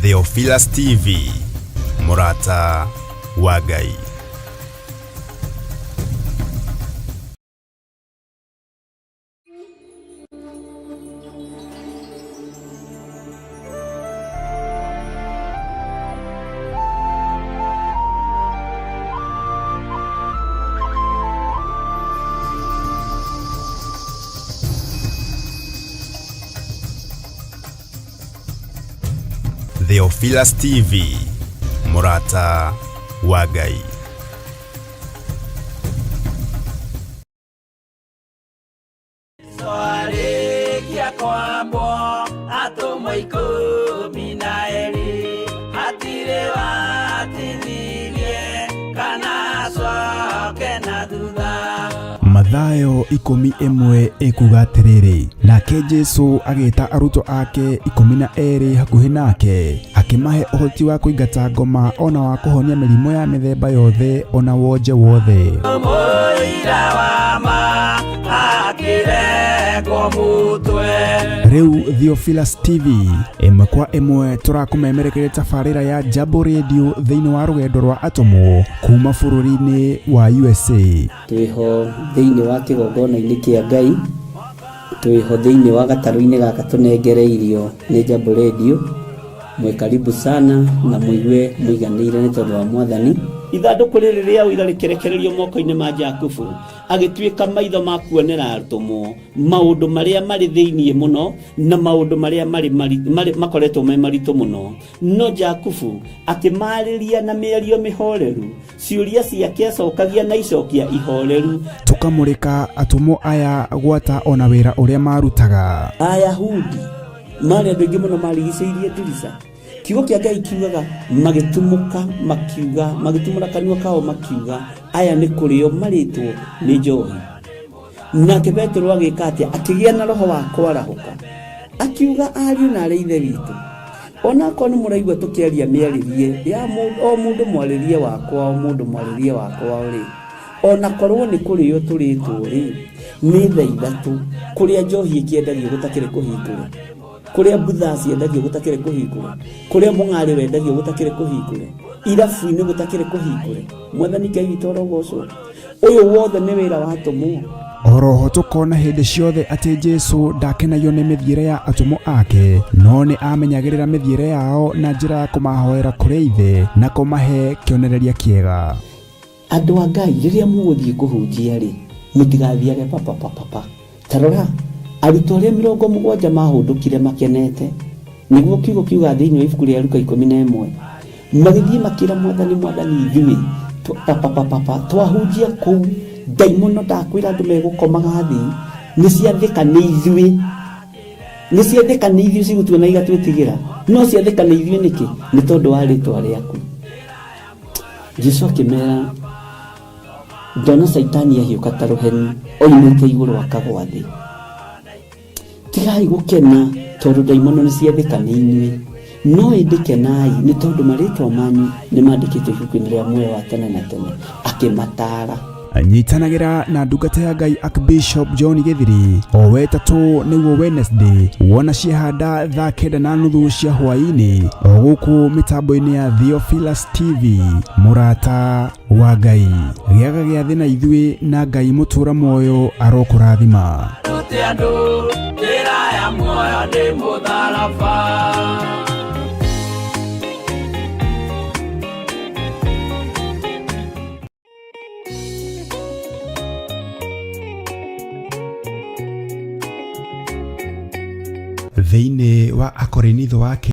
Theophilus TV, mũrata wa Ngai. Theophilus TV, mũrata wa Ngai. Twarĩkia kwambwo atũmwo 12, hatirĩ watithirie kana acoke na thutha. Mathayo 11 ĩkuga atĩrĩrĩ, nake Jesu agĩta arutwo ake 12 hakuhĩ nake, akĩmahe ũhoti wa kũingata ngoma ona wa kũhonia mĩrimũ ya mĩthemba yothe ona wonje wothe. Mũira wa ma akĩrengwo mũtwe. Rĩu Theophilus TV ĩmwe kwa ĩmwe tũrakũmemerekeria tabarĩra ya Jambo Radio thĩinĩ wa rũgendo rwa atũmwo kuma bũrũri-inĩ wa USA. Twĩho thĩinĩ wa kĩgongona-inĩ kĩa Ngai, twĩho thĩinĩ wa gatarũ-inĩ gaka tũnengereirio nĩ Jambo Radio. Mwĩ karibu sana na mũigue mũiganĩire nĩ tondũ wa Mwathani. Ithandũkũ rĩrĩ rĩa ũira rĩkĩrekererio moko-inĩ ma Jakubu, agĩtuĩka maitho ma kuonera atũmwo maũndũ marĩa marĩ thĩinĩ mũno na maũndũ marĩa marĩ makoretwo me maritũ mũno. No Jakubu akĩmarĩria na mĩario mĩhoreru, ciũria ciake acokagia na icokia ihoreru. Tũkamũrĩka atũmwo aya gwata ona wĩra ũrĩa marutaga. Ayahudi marĩ andũ aingĩ mũno marigicĩirie ndirica. Kiugo kĩa Ngai kiugaga magĩtumũka makiuga, magĩtumũra kanua kao makiuga, aya nĩ kũrĩo marĩtwo nĩ njohi. Nake Petero agĩka atĩa? Akĩgĩa na roho wa kwarahũka, akiuga, ariũ na arĩ ithe witũ, onakorwo nĩ mũraigua tũkĩaria mĩarĩrie ya o mũndũ mwarĩrie wakwa, o mũndũ mwarĩrie wakwa rĩ, onakorwo nĩ kũrĩo tũrĩtwo rĩ, nĩ thaa ithatũ kũrĩa njohi ĩkĩendagio gũtakĩrĩ kũhingũre, kũrĩa mbutha ciendagio gũtakĩrĩ kũhingũre, kũrĩa mũng'arĩ wendagio gũtakĩrĩ kũhingũre, irabu-inĩ gũtakĩrĩ kũhingũre. Mwathani Ngai witũ arogocwo. Ũyũ wothe nĩ wĩra wa atũmwo. Oroho tũkona hĩndĩ ciothe atĩ Jesu ndakenagio nĩ mĩthiĩre ya atũmwo ake, no nĩ amenyagĩrĩra mĩthiĩre yao na njĩra ya kũmahoera kũrĩ Ithe na kũmahe kĩonereria kĩega. Andũ a Ngai, rĩrĩa mũgũthiĩ kũhunjia rĩ, mũtigathiage papapapapa. Ta rora, arutwo arĩa 70 mahũndũkire makenete, nĩguo kiugo kiuga thĩinĩ wa ibuku rĩa Luka 11, magĩthiĩ makĩra Mwathani, Mwathani, ithuĩ papapapapa twahunjia kũu, ndaimono ndakwĩra andũ megũkomaga thĩ, nĩ ciathĩka nĩ ithuĩ, nĩ ciathĩka nĩ ithuĩ cigũtuona igatwĩtigĩra, no ciathĩka nĩ ithuĩ nĩkĩ? Nĩ tondũ wa rĩtwa rĩaku. Jesu akĩmera, ndona Caitani ahiũka ta rũheni oimĩte igũrũ akagwa thĩ. Tigai gũkena tondũ ndaimono nĩ ciathĩka nĩ inyuĩ, no ĩndĩ kenai nĩ tondũ marĩtwa manyu nĩ mandĩkĩtwo ibuku-inĩ rĩa muoyo wa tene na tene. Akĩmataara. Nyitanagĩra na ndungata ya Ngai Archbishop John Gĩthiri o wetatũ nĩguo Wednesday wona ciahanda thaa 9:30 cia hwaĩ-inĩ o gũkũ mĩtambo-inĩ ya Theophilus TV, mũrata wa Ngai. Gĩaga gĩathĩ na ithuĩ na Ngai mũtũra muoyo arokũrathima. Rute andũ njĩra ya muoyo nĩ mũtharaba. Thĩinĩ wa Akorinitho wa